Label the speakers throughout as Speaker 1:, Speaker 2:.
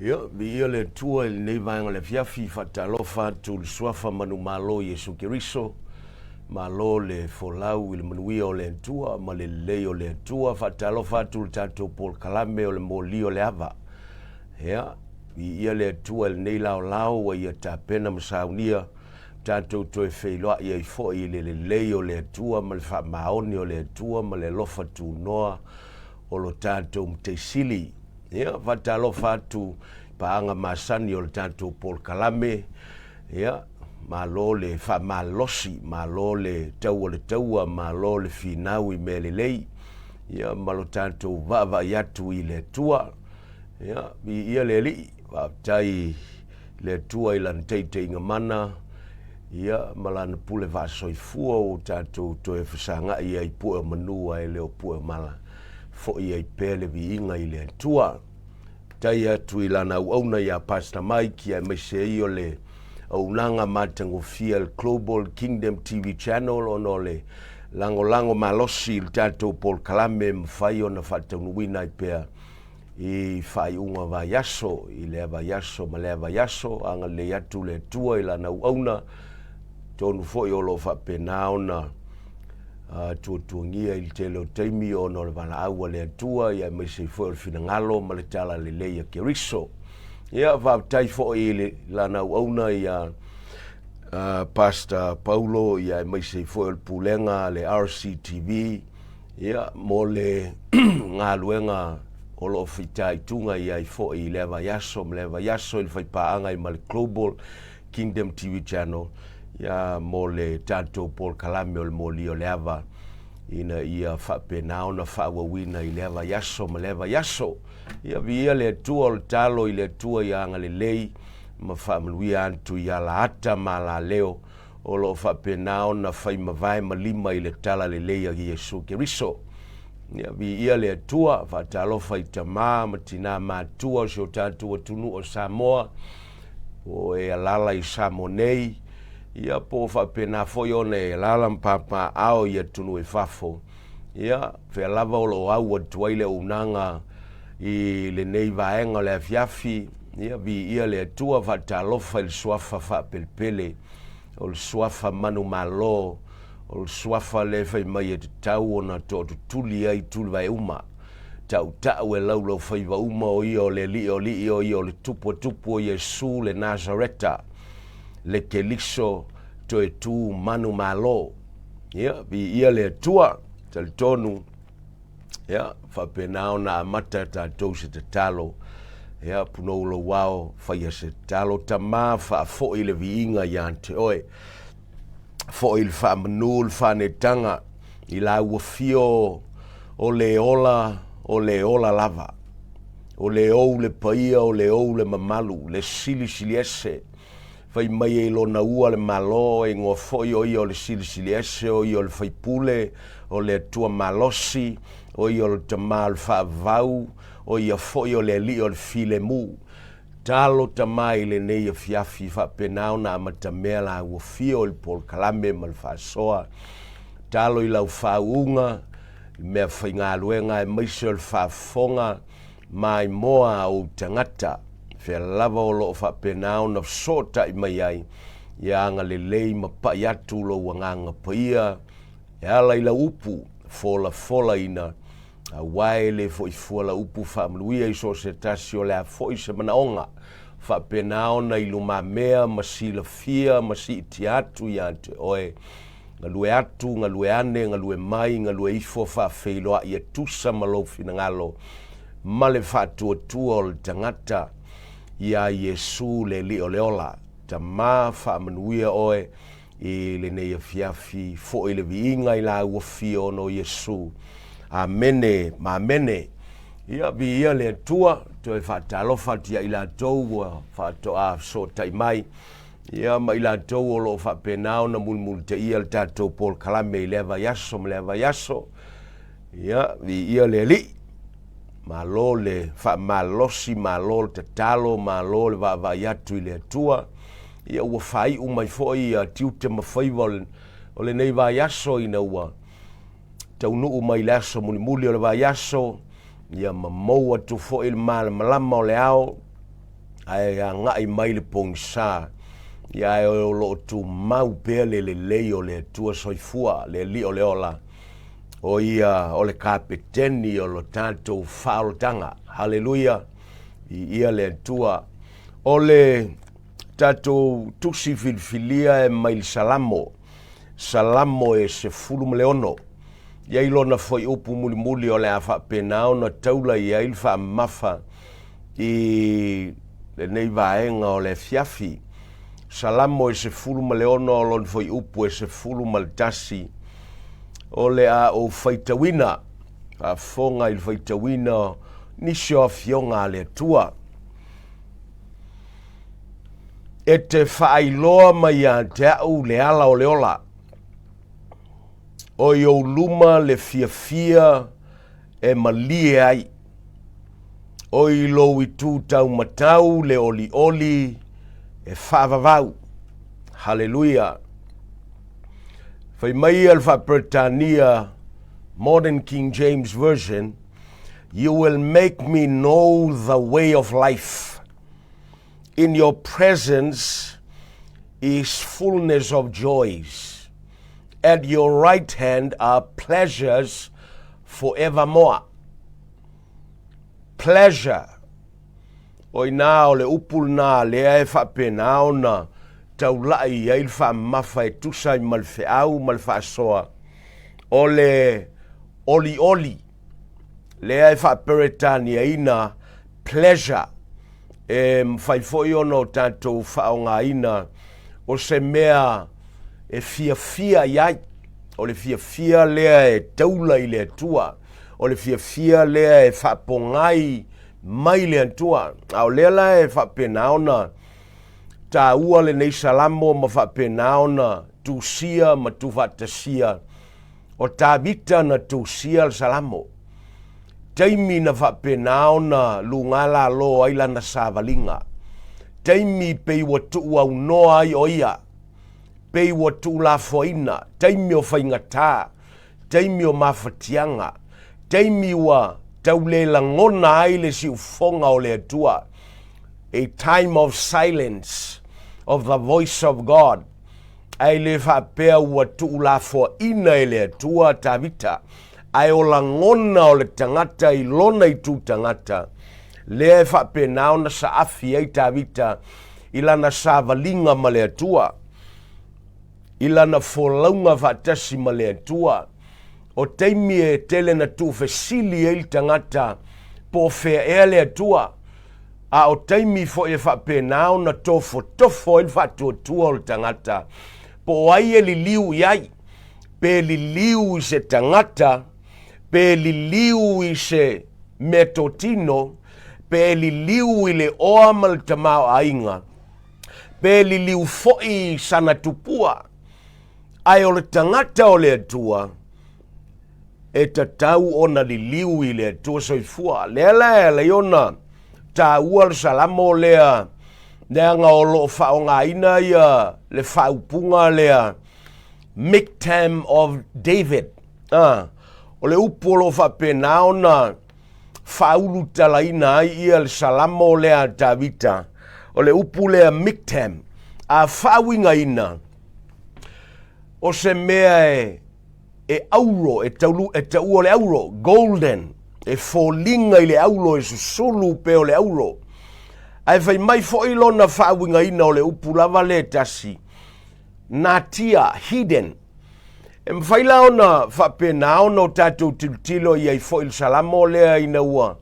Speaker 1: Ia, viia le Atua i lenei vaega o le afiafi, faatalofa atu i le Suafa manumalo o Iesu Keriso, malo le folau i le manuia o le Atua ma le lelei o le Atua, faatalofa atu i le tatou polokalame o le moli o le ava. Ia, viia le Atua i lenei laolao ua Ia tapena ma saunia tatou toe feiloai ai foi i le lelei o le Atua ma le faamaoni o le Atua ma le alofa tunoa o lo tatou Matai Sili. Ia, faatalofa atu i paaga masani o le tatou polokalame. Ia, malo le faamalosi, malo le tau o le taua, malo le finau i mea lelei, ia ma lo tatou vaavaai atu i le Atua. Ia, viia le Alii, faafetai i le Atua i Lana taitaiga mana, ia, ma Lana pule faasoifua ua tatou toe fesagai ai i pue o manu ae le o pue o mala. Foi ai pea le viiga i le Atua. Faafetai atu i lana auauna ia Pastor Mike aemaise ai o le auaunaga matagofie a le Global Kingdom TV Channel ona o le lagolago malosi i le tatou polokalame e mafai ona faataunuuina ai pea i faaiuga vaiaso, i lea vaiaso ma lea vaiaso. Agalelei atu le Atua i lana auauna, tonu foi o lo o faapena ona tuatuagia i le tele o taimi ona o le valaau a le Atua, ia aemaise ai foi o le finagalo ma le talalelei a Keriso. Ia, faafetai foi i le lana auauna ia Pastor Paulo, ia aemaise ai foi o le pulega a le RCTV, ia, mo le galuega o lo o fitaituga i ai foi i lea vaiaso ma lea vaiaso i le faipaaga ai ma le Global Kingdom TV Channel ia mo le tatou polokalame o le moli o le ava ina ia faapena ona faaauauina i lea vaiaso ma lea vaiaso. Ia viia le Atua o le talo i le Atua ia agalelei ma faamanuia atu i alaata ma alaleo o lo o faapena ona fai mavae ma lima i le talalelei a Iesu Keriso. Ia viia le Atua, faatalofa i tama ma tina matua o si o tatou atunuu o Samoa, o e alala i Samoa nei, ia po o faapena foi ona e alala ma papaaao i atunuu i fafo, ia fea lava o lo o au atu ai le auaunaga i lenei vaega o le afiafi, ia viia le Atua, faatalofa i le suafa faapelepele, o le suafa manumalo, o le suafa lea fai mai e tatau ona toatutuli ai tulivae uma. Tautau e laulaufaiva uma o ia o le Alii o alii, o ia o le Tupu o tupu, o Iesu le Nasareta, le Keliso toe tu manumalo. Ia, viia le Atua, talitonu, ia, faapena ona amata tatou se tatalo. Ia, punou lou ao, faia se tatalo, Tama, faafoi le viiga ia te oe. Foi le faamanu, le faanetaga i lau afio o le ola, o le ola lava. O le ou le paia, o le ou le mamalu, le silisiliese. Fai mai e lona ua le Malo, e igoa foi o ia o le Silisiliese, o ia o le Faipule, o le Atua Malosi, o ia o le Tama o le Faavavau, o ia foi o le Alii o le Filemu. Talo tama i lenei afiafi faapena ona amatamea la ua fio i le polokalame ma le faasoa. Talo i lau faauuga, le mea faigaluega aemaise o le faafofoga maimoa a ou tagata. Fea lava o lo o faapena ona fesootai mai ai, ia agalelei ma pai atu lou agaga paia e ala i lau upu folafolaina Aua e le foi fua lau upu faamanuia i so o se tasi o le a foi se manaoga, faapena ona i lumamea ma silafia ma siitia atu ia te oe, galue atu, galue ane, galue mai, galue ifo faafeiloai e tusa ma lou finagalo ma le faatuatua o le tagata iā Iesu le Alii o le ola. Tama, faamanuia oe I lenei afiafi foi le viiga i la ua fia ona o Iesu. Amene ma amene. Ia, viia le Atua, toe faatalofa atu ia i latou ua faatoa fesootai mai, ia ma i latou o lo o faapena ona mulimulitaia le tatou polokalame i lea vaiaso ma lea vaiaso. Ia, viia le Alii. Malo le faamalosi, malo le tatalo, malo le vaavaai atu i le Atua. Ia ua faaiu mai foi ia tiute ma faiva o lenei vaiaso ina ua taunuu mai le aso mulimuli o le vaiaso, ia ma mou atu foi le malamalama o le ao. ae agai mai le pogisa, ia ae o lo o tumau pea le lelei o le Atua Soifua, le Alii o le ola, o ia o le Kapeteni o lo tatou faaolataga. Haleluia! Viia le Atua. O le tatou tusi filifilia e mai le Salamo, Salamo e 16. I ai lona fuaiupu mulimuli o le a faapena ona taula i ai le faamamafa i lenei vaega o le afiafi. Salamo e 16 o lona fuaiupu e 11, o le a ou faitauina, faafofoga i le faitauina o nisi o afioga a le Atua. E te faailoa mai ia te au le ala o le ola. O i ou luma le fiafia e malie ai. O i lou itu taumatau le olioli e faavavau. Haleluia! Fai mai ia le Faa-Peretania, Modern King James Version, You will make me know the way of life. In your presence is fullness of joys. At your right hand are pleasures forevermore. Pleasure. O inā o le upu lena lea e faapena ona taulai i ai le faamamafa e tusa ai ma le feau ma le faasoa o le olioli lea e faaperetaniaina pleasure e mafai foi ona o tatou faaaogaina o se mea e fiafia i ai. O le fiafia lea e taula i le Atua. O le fiafia lea e faapogai mai le Atua. A o lea la e faapena ona taua lenei salamo ma faapena ona tusia ma tuufaatasia o Tavita na tusia le salamo. Taimi na faapena ona luga lalo ai lana savaliga. Taimi pei ua tuuaunoa ai o ia, pei ua tuulafoaina, taimi o faigata, taimi o mafatiaga, taimi ua tau le lagona ai le siufofoga o le Atua. A time of silence of the voice of God. Ae le faapea ua tuulafoaina e le Atua Tavita, ae o lagona o le tagata i lona itu tagata, lea e faapena ona saafi ai Tavita i lana savaliga ma le Atua, i lana folauga faatasi ma le Atua. O taimi e tele na tuufesili ai le tagata po o fea ea le Atua, a o taimi foi e faapena ona tofotofo ai le faatuatua o le tagata, po o ai e liliu i ai, pe liliu i se tagata, pe liliu i se meatotino, pe liliu i le oa ma le tamaoaiga, pe liliu foi i sana tupua. Ae o le tagata o le Atua, e tatau ona liliu i le Atua soifua. Lea la e ala ai ona taua le salamo lea, leaga o lo o faaaogaina ia le faaupuga lea, Miktam of David. Ah, o le upu o lo o faapena ona faaulutalaina ai ia le salamo lea a Tavita, o le upu lea Miktam, a faauigaina, o se mea e e auro, e, taulu, e taua o le auro, golden, e foliga i le auro, e susulu pea o le auro. Ae fai mai foi lona faauigaina o le upu lava le tasi, natia, hidden. E mafai la ona faapena ona o tatou tilotilo i ai foi le salamo lea ina ua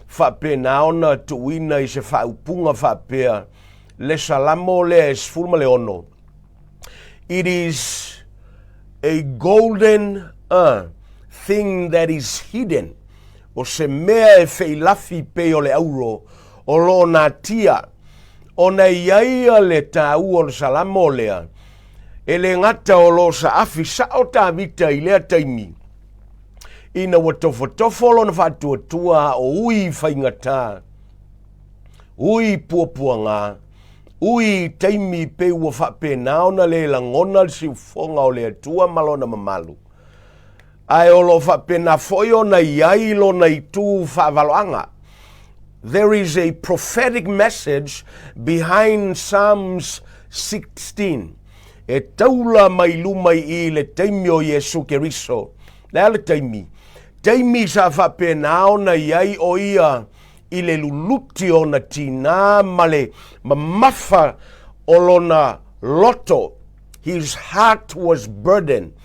Speaker 1: faapena ona tuuina i se faaupuga faapea le salamo lea e 16. It is a golden thing that is hidden. O se mea e feilafi pei o le auro o lo o natia ona e i ai ia le taua o le salamo lea, e le gata o lo o saafi sao Tavita i lea taimi, ina ua tofotofo lona faatuatua a o ui i faigata, ui i puapuaga, ui i taimi pei ua faapena ona le lagona le siufofoga o le Atua ma lona mamalu, ae o lo o faapena foi ona i ai lona itu faavaloaga. There is a prophetic message behind Psalms 16. E taula mai luma i i le taimi o Iesu Keriso. Le a le taimi? Taimi sa faapena ona i ai o ia i le luluti o ona tinā ma le mamafa o lona loto. His heart was burdened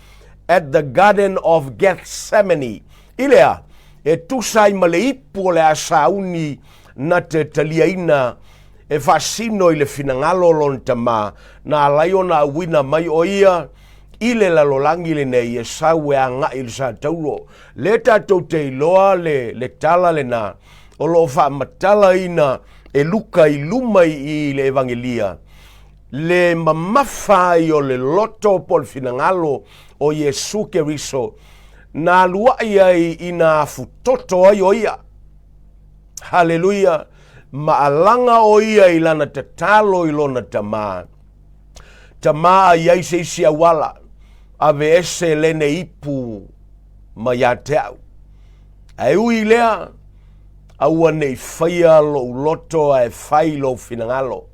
Speaker 1: at the Garden of Gethsemane. I le a? E tusa ai ma le ipu o le a sauni na te taliaina e faasino i le finagalo o lona Tama, na ala ai ona auina mai o ia i le lalolagi lenei e sau e agai i le satauro. Lea tatou te iloa le, le tala lena o lo o faamatalaina e Luka i luma i i le Evagelia, le mamafa ai o le loto po o le finagalo o Iesu Keriso na aluaʻi ai ina afutoto ai o ia. Haleluia! Ma alaga o ia i lana tatalo i lona Tama. Tama a i ai se isi auala, ave ese lene ipu ma ia te au. Ae ui i lea, aua ne i faia lou loto ae fai lou finagalo.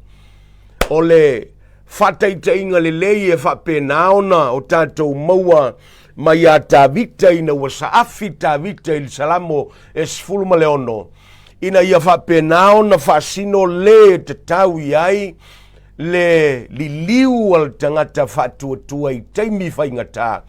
Speaker 1: O le faataitaiga lelei e faapena ona o tatou maua mai iā Tavita ina ua saafi Tavita i le Salamo e 16, ina ia faapena ona faasino lē e tatau i ai le liliu a le tagata faatuatua i taimi faigata,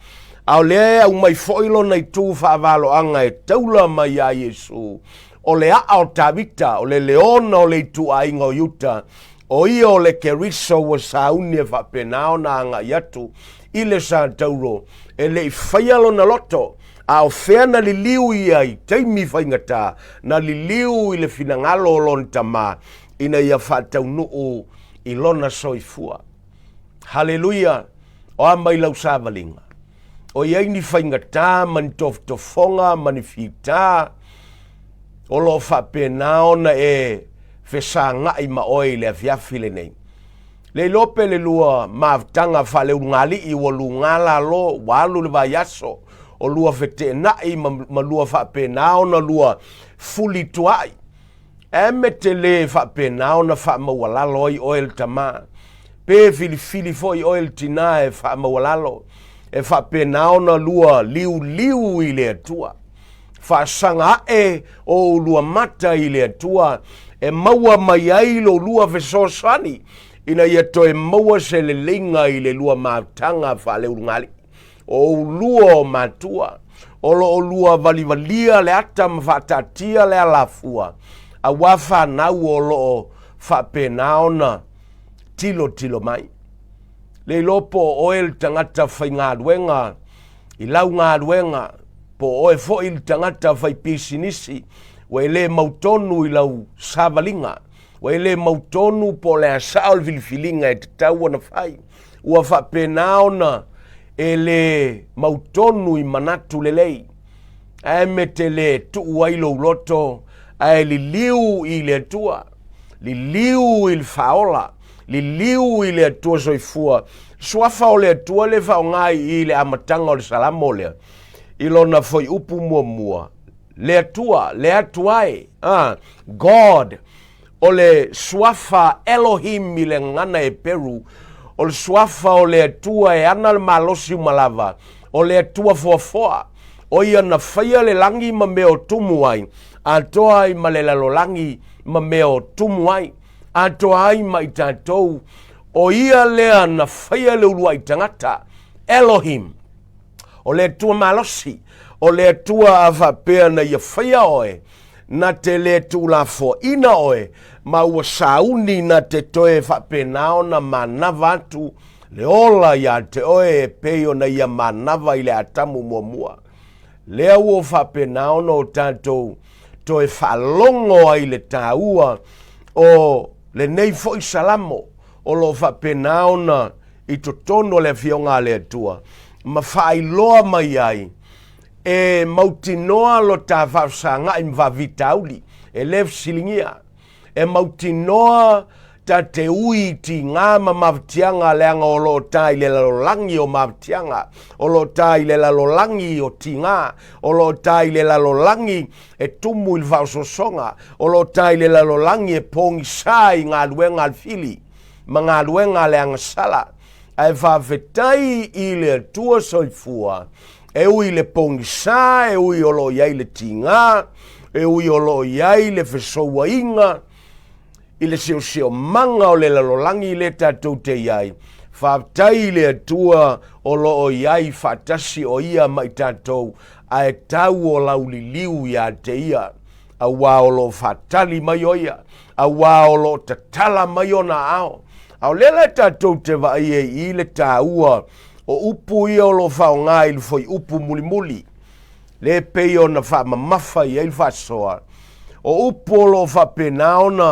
Speaker 1: a o lea e aumai foi lona itu faavaloaga e taula mai iā Iesu, o le a'a o Tavita, o le leona o le ituaiga o Iuta, o ia o le Keriso ua sauni e faapena ona agai atu i le satauro e le i faia lona loto, a o fea na liliu ia i taimi faigata, na liliu i le finagalo o lona Tama ina ia faataunuu i lona soifua. Haleluia! O a mai lau savaliga? O i ai ni faigata ma ni tofotofoga ma ni fitā o lo o faapena ona e fesagaʻi ma oe i le afiafi lenei. Le iloa pe le lua mafutaga faaleulugalii ua lugā lalo, ua alu le vaiaso, o lua feteenai ma, ma lua faapena ona lua fulituaʻi. Ae me te lē faapena ona faamaualalo ai oe le tamā, pe filifili foi oe le tinā e faamaualalo, e faapena ona lua liuliu i le Atua. Faasaga aʻe o ulua mata i le Atua e maua mai ai lo lua fesoasoani ina ia toe maua se leleiga i le lua mafutaga faaleulugalii. O ulua o matua, o lo o lua valivalia le ata ma faataatia le alafua, auā fanau o lo o faapena ona tilotilo mai. Le iloa po o oe le tagata faigaluega i lau galuega, po o oe foi le tagata faipisinisi, ua e le mautonu i lau savaliga, ua e le mautonu po o le a sao le filifiliga e tatau ona fai. Ua faapena ona e le mautonu i manatu lelei, ae me te le tuu ai lou loto ae liliu i le Atua, liliu i le Faaola, liliu i le Atua soifua. Suafa o le Atua le faaaoga i le amataga o le Salamo lea, i lona fuaiupu muamua, le Atua, le Atua e, God, o le suafa Elohim i le gagana Heperu, o le suafa o le Atua e ana le malosi uma lava, o le Atua foafoa, o ia na faia le lagi ma mea o tumu ai, atoa ai ma le lalolagi ma mea o tumu ai, atoa ai ma i tatou, o ia lea na faia le uluai tagata, Elohim, o le Atua malosi, o le Atua a faapea na ia faia oe, na te lē tuulafoaina oe, ma ua sauni na te toe faapena ona manava atu le ola iā te oe e pei ona ia manava i le Atamu muamua. Lea ua faapena ona o tatou toe faalogo ai le tāua o lenei foi Salamo o lo o faapena ona i totonu o le Afioga a le Atua ma faailoa mai ai e mautinoa lo ta faafesagaʻi ma faafitauli e lē fesiligia. E mautinoa Ta te ui i tigā ma mafatiaga leaga o lo o ta i le lalolagi o mafatiaga, o lo o ta i le lalolagi o tigā, o lo o ta i le lalolagi e tumu i le faaosoosoga, o lo o ta i le lalolagi e pogisā i galuega a le fili ma galuega a le agasala. Ae faafetai i le Atua Soifua, e ui i le pogisā, e ui o lo o i ai le tigā, e ui o lo o i ai le fesouaiga i le seoseomaga o le lalolagi lea tatou te i ai, faafetai i le Atua o lo o i ai faatasi o Ia ma i tatou, ae tau o lauliliu ia te Ia, auā o lo o faatali mai o Ia, auā o lo o tatala mai ona aao. A o lea la tatou te vaai ai i le taua o upu ia o lo o faaaoga i le fuaiupu mulimuli, le pei ona faamamafa i ai le faasoa. O upu o lo o faapena ona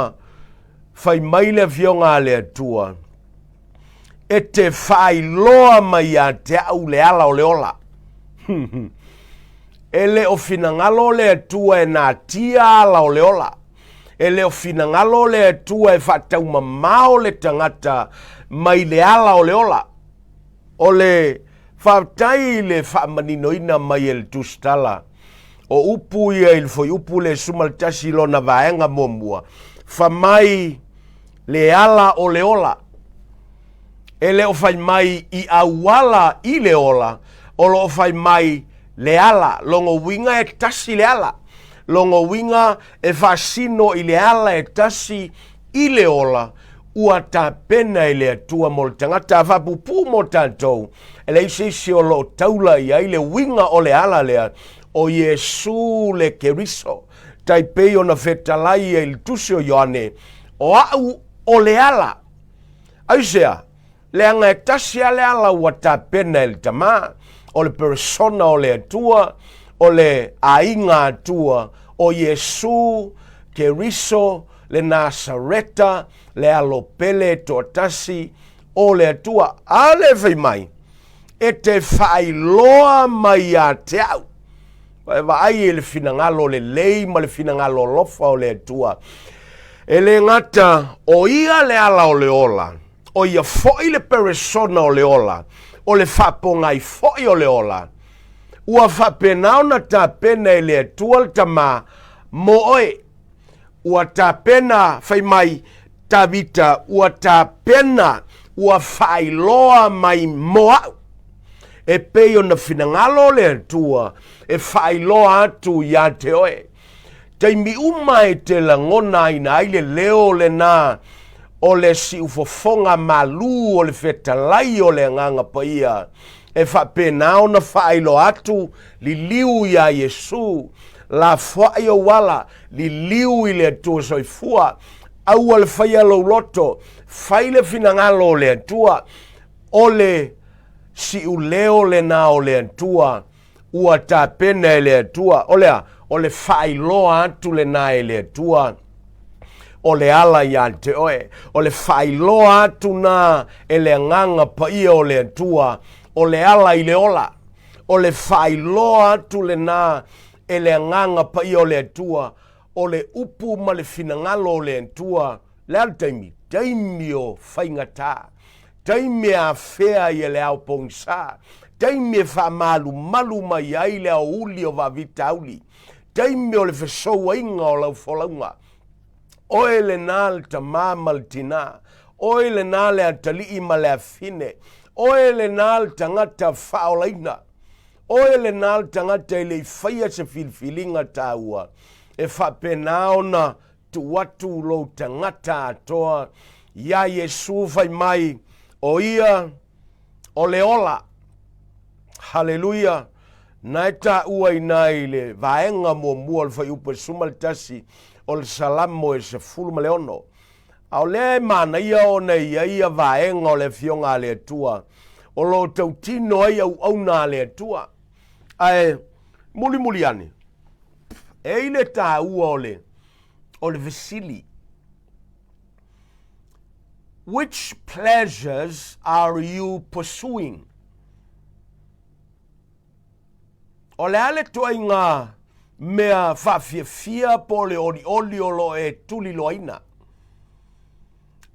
Speaker 1: fai mai le Afioga a le Atua, e te faailoa mai ia te au le ala o le ola. E le o finagalo le Atua e natia ala o le ola. E le o finagalo le Atua e faataumamao le tagata mai le ala o le ola. O le faafetai i le faamaninoina mai e le Tusitala o upu ia i le fuaiupu le 11 lona vaega muamua, fai mai le ala o le ola. E le o fai mai i auala i le ola, o lo o fai mai le ala. Lona uiga e tasi le ala. Lona uiga e faasino i le ala e tasi i le ola ua tapena e le Atua mo le tagata a faapupuu mo tatou. E leai se isi o lo o taula i ai le uiga o le ala lea, o Iesū le Keriso. Tai pei ona fetalai ai i le tusi o Ioane, o au o le ala. Aisea? Leaga e tasi lava le ala ua tapena e le Tama, o le peresona o le Atua, o le aiga Atua, o Iesū Keriso le Nasareta, le alo pele e toatasi o le Atua. A le fai mai, e te faailoa mai ia te au. E vaai i le finagalo lelei ma le finagalo alofa o le Atua. E le gata o ia le ala o le ola, o ia foi le peresona o le ola, o le faapogai foi o le ola. Ua faapena ona tapena e le Atua le Tama mo oe. Ua tapena, fai mai Tavita, ua tapena, ua faailoa mai mo au. E pei ona finagalo le Atua e faailoa atu ia te oe. Taimi uma e te lagonaina ai le leo lena o le siufofoga malū o le fetalai o le Agaga Paia, e faapena ona faailoa atu, liliu iā Iesū, lafoai ou ala, liliu i le Atua Soifua, aua le faia lou loto, fai le finagalo o le Atua, o le siuleo lena o le Atua, ua tapena e le Atua. O le a? O le faailoa atu lena e le Atua o le ala ia te oe. O le faailoa atu na e le Agaga Paia o le Atua o le ala i le ola. O le faailoa atu lena e le Agaga Paia o le Atua o le upu ma le finagalo o le Atua. Le a le taimi? Taimi o faigata. Taimi e afea ai e le ao pogisa. Taimi e faamalumalu mai ai le aoauli o faafitauli. Taimi o le fesouaiga o lau folauga. Oe lena le tamā ma le tinā. Oe lena le atalii ma le afine. Oe lena le tagata faaolaina. Oe lena le tagata e le i faia se filifiliga taua e faapena ona tuu atu lou tagata atoa iā Iesū fai mai, o ia o le ola. Haleluia! Na e taua i ina i le vaega muamua o le fuaiupu e 11 o le Salamo e 16. A o lea e manaia ona e i ai ia vaega o le Afioga a le Atua o lo o tautino ai auauna a le Atua. Ae mulimuli ane, e i le taua o le, o le fesili. Which pleasures are you pursuing? O le a le ituaiga mea faafiafia po o le olioli o lo o e tuliloaina?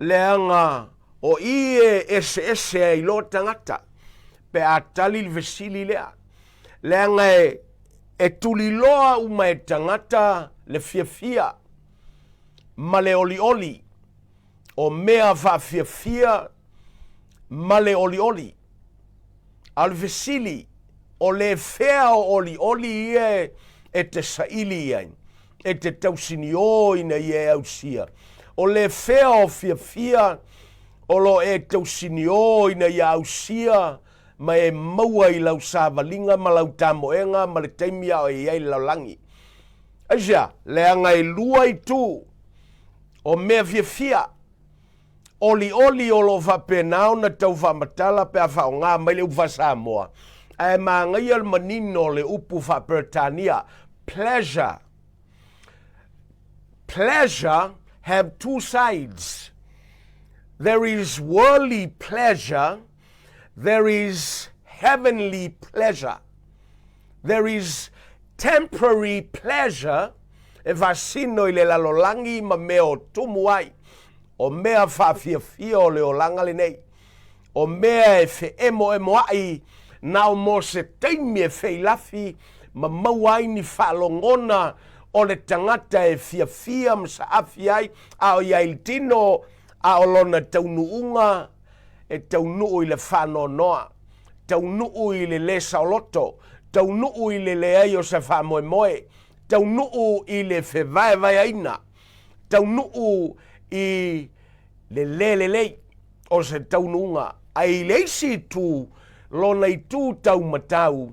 Speaker 1: Leaga o i e eseese ai loa tagata pe a tali le fesili lea. Leaga e, e tuliloa uma e tagata le fiafia ma le olioli, o mea faafiafia ma le olioli. A o le fesili, o le fea o olioli ia e te saili i ai, e te tausiniō ina ia e ausia? O le fea o fiafia o lo o e tausiniō ina ia ausia ma e maua i lau savaliga ma lau tamoega ma le taimi a o e i ai i le lalolagi? Aisea? Leaga e lua itu o mea fiafia. Olioli o lo o faapena ona tau faamatala pe a faaaoga mai le upu faa-Samoa, ae manaia le manino o le upu faa-Peretania, pleasure. Pleasure have two sides. There is worldly pleasure, there is heavenly pleasure. There is temporary pleasure e faasino i le lalolagi ma mea o tumu ai, o mea faafiafia o le olaga lenei, o mea e feemoemoaʻi na o mo se taimi e feilafi ma maua ai ni faalogona o le tagata e fiafia ma saafi ai, a o i ai i le tino, a o lona taunuuga e taunuu i le faanoanoa, taunuu i le lē saoloto, taunuu i le leai o se faamoemoe, taunuu i le fevaevaeaina, taunuu i le lē lelei o se taunuuga. Ae i le isi itu, lona itu taumatau,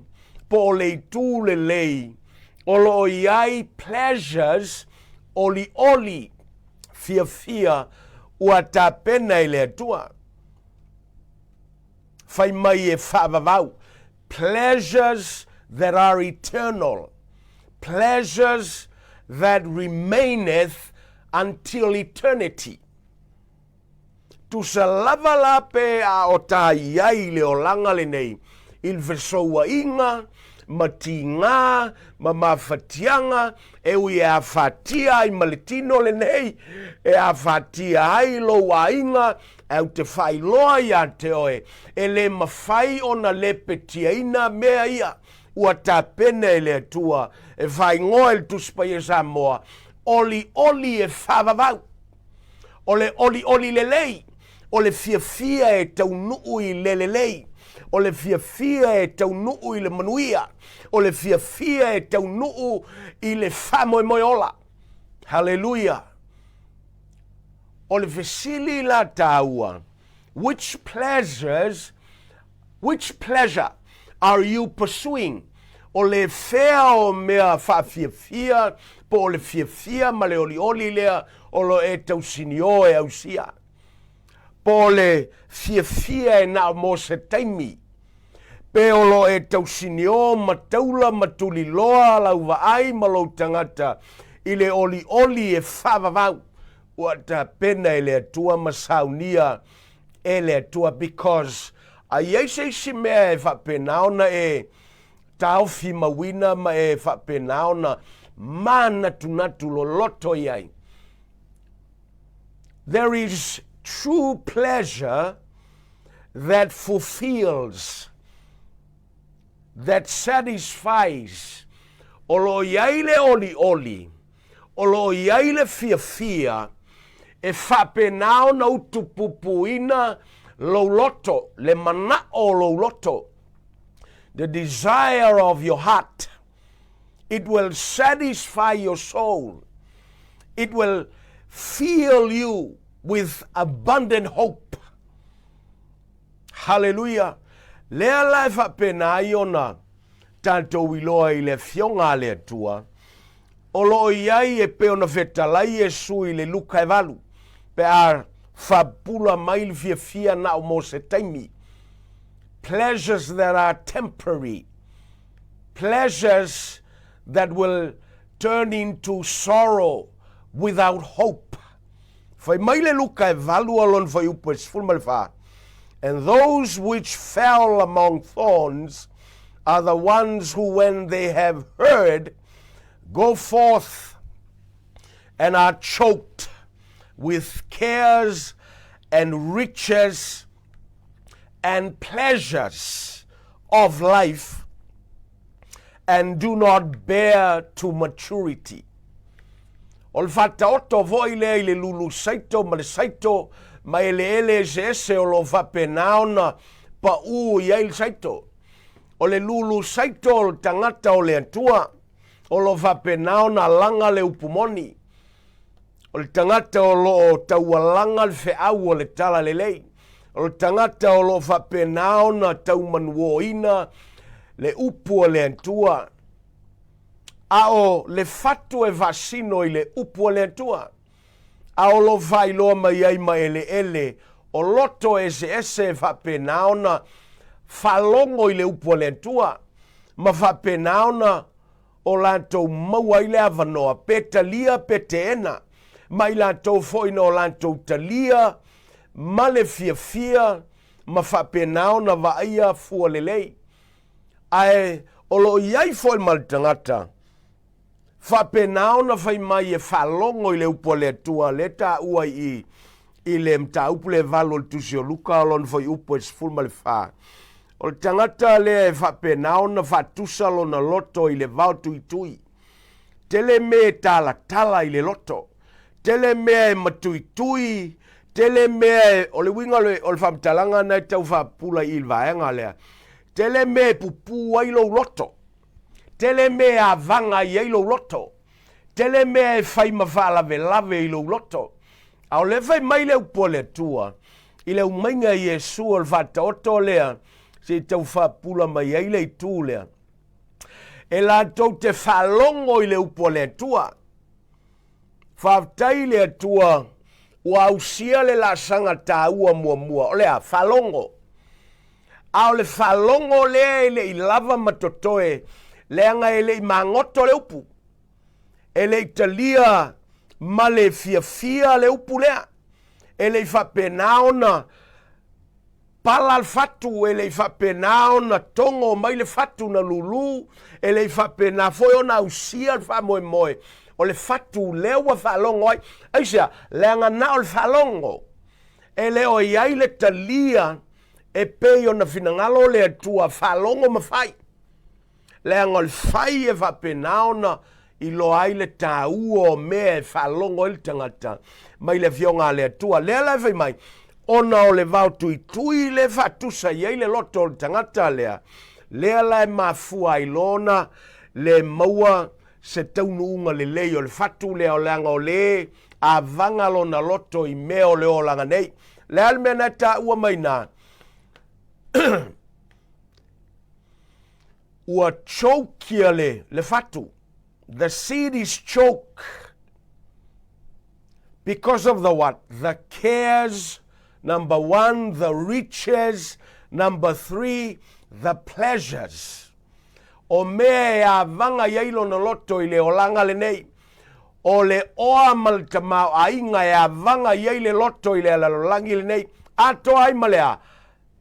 Speaker 1: po o le itu lelei, o lo o i ai pleasures olioli fiafia ua tapena e le Atua. Fai mai e faavavau, pleasures that are eternal, pleasures that remaineth until eternity. Tusa lava la pe a o tā i ai i le olaga lenei, i le fesouaiga, ma tigā, ma mafatiaga, e ui e afatia ai ma le tino lenei, e afatia ai lou aiga, ae ou te faailoa iā te oe, e le mafai ona lepetiaina mea ia ua tapena e le Atua e faaigoa i le Tusi Paia Samoa, olioli e faavavau. O le olioli lelei, o le fiafia e taunuu i le lelei, o le fiafia e taunuu i le manuia, o le fiafia e taunuu i le faamoemoe ola. Haleluia! O le fesili la taua, which pleasures, which pleasure are you pursuing? O le fea o mea faafiafia po o le fiafia ma le olioli lea o lo e tausiniō e ausia? Po o le fiafia e na o mo se taimi? Pe o lo e tausiniō ma taula ma tuliloa lau vaai ma lou tagata i le olioli e faavavau ua tapena e le Atua ma saunia e le Atua because a i ai se isi mea e faapena ona e taofi mauina ma e faapena ona manatunatu loloto i ai. There is true pleasure that fulfills, that satisfies. O lo o i ai le olioli, o lo o i ai le fiafia e faapena ona utupupuina lou loto, le manaʻo o lou loto, the desire of your heart. It will satisfy your soul. It will fill you with abundant hope. Haleluia! Lea la e faapena ai ona tatou iloa i le Afioga a le Atua, o lo o i ai e pei ona fetalai Iesu i le Luka e valu, pe a faapula mai le fiafia na o mo se taimi. Pleasures that are temporary. Pleasures that will turn into sorrow without hope. Fai mai le Luka e valu a lona fuaiupu e 14, And those which fell among thorns are the ones who when they have heard go forth and are choked with cares. and riches and pleasures of life and do not bear to maturity. O le faataoto foi lea i le lulu saito ma le saito ma eleele eseese o lo o faapena ona paū i ai le saito. O le lulu saito o le tagata o le Atua o lo o faapena ona alaga le upu moni. O le tagata o lo o taualaga le feau o le talalelei. O le tagata o lo o faapena ona taumanuoina le upu a le Atua. A o le fatu e faasino i le upu a le Atua, a o lo o faailoa mai ai ma eleele o loto eseese e faapena ona faalogo i le upu a le Atua, ma faapena ona o latou maua ai le avanoa, pe talia pe teena, ma i latou foi na o latou talia ma le fiafia ma faapena ona vaaia fua lelei. Ae o lo o i ai foi ma le tagata faapena ona fai mai e faalogo i le upu a le Atua, lea e taua i i i le mataupu lea e 8 o le Tusi o Luka o lona fuaiupu e 14. O le tagata lea e faapena ona faatusa lona loto i le vao tuitui. Tele mea e talatala i le loto. Tele mea e matuitui, tele mea e, o le uiga o le, o le faamatalaga na e tau faapupula i i le vaega lea. Tele mea e pupū ai lou loto. Tele mea e avaga i ai lou loto. Tele mea e fai ma faalavelave i lou loto. A o lea fai mai le upu a le Atua i le aumaiga e Iesu o le faataoto lea se i tau faapupula mai ai le itu lea. E latou te faalogo i le upu a le Atua. Faafetai i le Atua ua ausia le laasaga taua muamua, o le a? Faalogo. A o le faalogo lea e le i lava ma totoe, leaga e le i magoto le upu. E le i talia ma le fiafia le upu lea. E le i faapena ona pala le fatu, e le i faapena ona togo mai le fatu na lulu, e le i faapena foi ona ausia le faamoemoe o le fatu lea ua faalogo ai. Aisea? Leaga na o le faalogo. E le o i ai le talia e pei ona finagalo le Atua faalogo ma fai. Leaga o le fai e faapena ona iloa ai le taua o mea e faalogo ai le tagata mai le Afioga a le Atua. Lea la e fai mai, ona o le vao tuitui le faatusa i ai le loto o le tagata lea, lea la e mafua ai lona le maua se taunuuga lelei o le fatu lea, o leaga o le avaga lona loto i mea o le olaga nei. Le a le mea na e taua mai na? Ua choke le, le fatu. The seed is choked because of the what? The cares, number one, the riches, number three, the pleasures. O mea e avaga i ai lona loto i le olaga lenei, o le oa ma le tamaoaiga e avaga i ai le loto i le lalolagi lenei, atoa ai ma le a?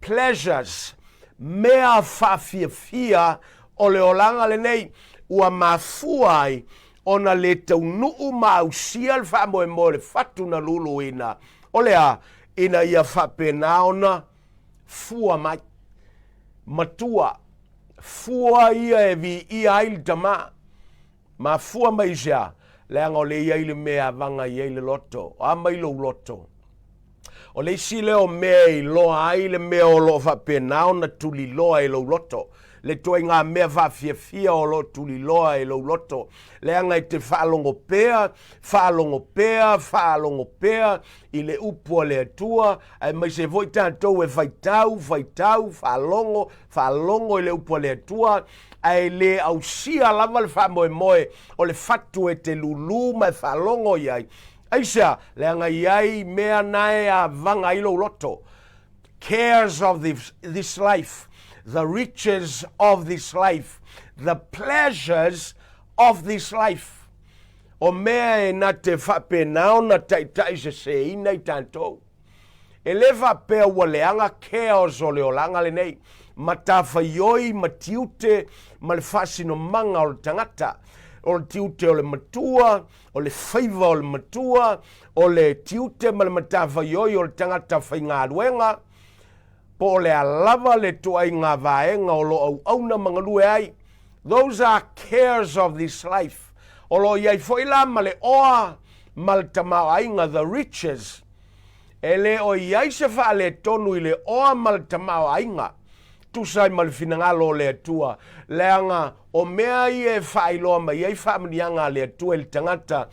Speaker 1: Pleasures, mea faafiafia o le olaga lenei, ua mafua ai ona le taunuu ma ausia le faamoemoe o le fatu na luluina, o le a? Ina ia faapena ona fua mai. Matua, fua ia e viia ai le tama. Mafua mai i se a? Leaga o lea i ai le mea e avaga i ai le loto. O a mai lou loto? O le isi lea o mea e iloa ai le mea o lo o faapena ona tuliloa e lou loto, le ituaiga mea faafiafia o lo o tuliloa e lou loto, leaga e te faalogo pea, faalogo pea, faalogo pea i le upu a le Atua, aemaise foi tatou e faitau, faitau, faalogo, faalogo i le upu a le Atua, ae le ausia lava le faamoemoe o le fatu e te lūlū ma e faalogo i ai. Aisea? Leaga i ai mea na e avaga ai lou loto. Cares of this, this life, the riches of this life, the pleasures of this life. O mea e na te faapena ona taitaiseseina i tatou. E le faapea ua leaga chaos o le olaga lenei, matafaioi ma tiute ma le faasinomaga o le tagata. o le tiute o le matua, o le faiva o le matua, o le tiute ma le matafaioi o le tagata faigaluega, po o le a lava le ituaiga vaega o lo o auauna ma galue ai. Those are cares of this life. O lo o i ai foi la ma le oa ma le tamaoaiga, the riches. E le o i ai se faaletonu i le oa ma le tamaoaiga, tusa ai ma le finagalo o le Atua, leaga o mea ia e faailoa mai ai faamanuiaga a le Atua i le tagata,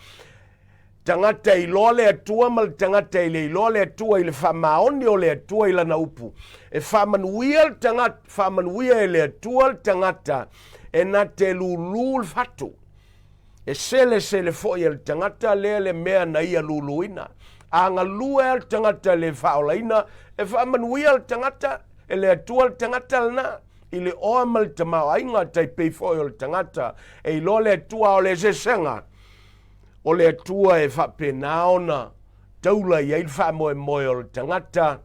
Speaker 1: tagata e iloa le Atua ma le tagata e le iloa le Atua i le faamaoni o le Atua i lana upu. E faamanuia le tagata, faamanuia e le Atua le tagata e na te lūlū le fatu. E selesele foi e le tagata lea le mea na ia luluina. A galue a le tagata e le faaolaina, e faamanuia le tagata, e le Atua le tagata lena, i le oa ma le tamaoaiga, tai pei foi o le tagata e iloa le Atua a o le eseesega. O le Atua e faapena ona taula i ai le faamoemoe o le tagata,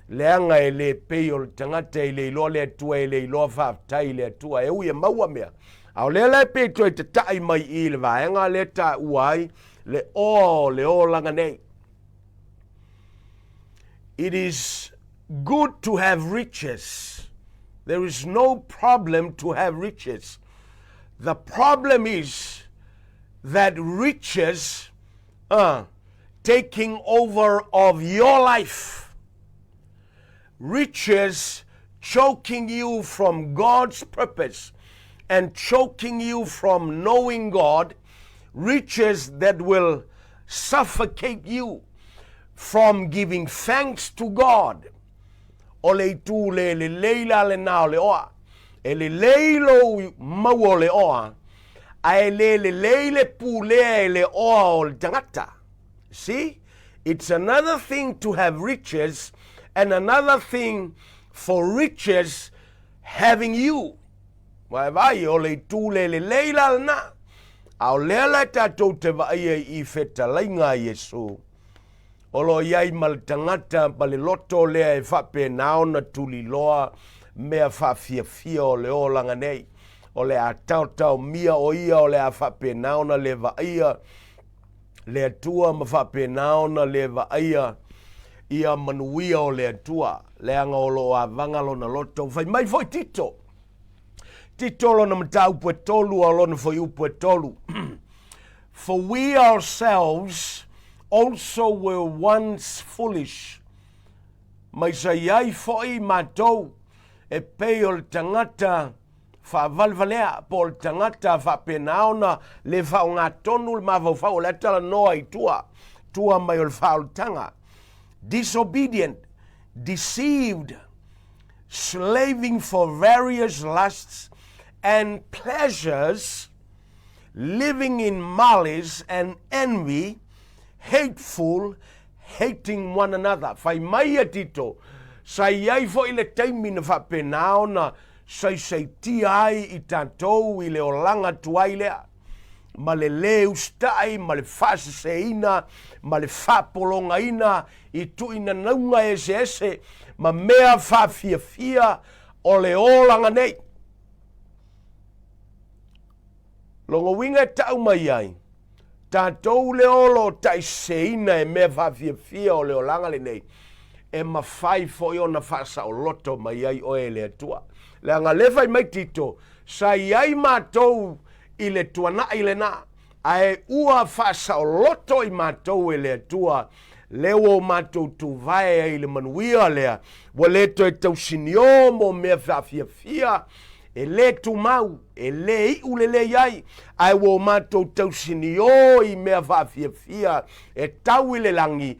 Speaker 1: leaga e le pei o le tagata e le iloa le Atua, e le iloa faafetai i le Atua, e ui e maua mea. A o lea la e pei e toe tataʻi mai i i le vaega lea e taua ai le oa o le olaga nei. It is good to have riches. There is no problem to have riches. The problem is that riches uh, taking over of your life. Riches choking you from God's purpose and choking you from knowing God, riches that will suffocate you from giving thanks to God. O le itu le lelei la lena o le oa. E lelei lou maua o le oa, a e le lelei le pulea e le oa o le tagata. See? It's another thing to have riches and another thing for riches having you. Ua e vaai, o le itu le lelei la lena. A o lea la e tatou te vaaia i fetalaiga a Iesu, o lo o i ai ma le tagata ma le loto lea e faapena ona tuliloa mea faafiafia o le olaga nei. O le a taotaomia o ia o le a faapena ona le vaaia le Atua ma faapena ona le vaaia ia manuia o le Atua, leaga o lo o avaga lona loto. Fai mai foi Tito, Tito lona mataupu e tolu a o lona fuaiupu e tolu. For we ourselves also were once foolish. Mai sa i ai foi matou e pei o le tagata faavalevalea po o le tagata faapena ona le faaaogatonu le mafaufau o le a talanoa i tua, tua mai o le faaolataga. Disobedient, deceived, slaving for various lusts and pleasures, living in malice and envy, hateful, hating one another. Fai mai a Tito, sa i ai foi le taimi na faapena ona saisaitia ai i tatou i le olaga tuai lea, ma le lē usitai, ma le faaseseina, ma le faapologaina i tuuinanauga eseese ma mea faafiafia o le olaga nei. Lona uiga e tau mai ai, tatou lea o lo o taʻiseseina e mea faafiafia o le olaga lenei, e mafai foi ona faasaoloto mai ai oe e le Atua. Leaga lea fai mai Tito, sa i ai matou i le tuanai lena, ae ua faasaoloto i matou e le Atua, lea ua o matou tuvae ai i le manuia lea, ua le toe tausiniō mo mea faafiafia, e lē tumau, e lē iʻu lelei ai, ae ua o matou tausiniō i mea faafiafia e tau i le lagi,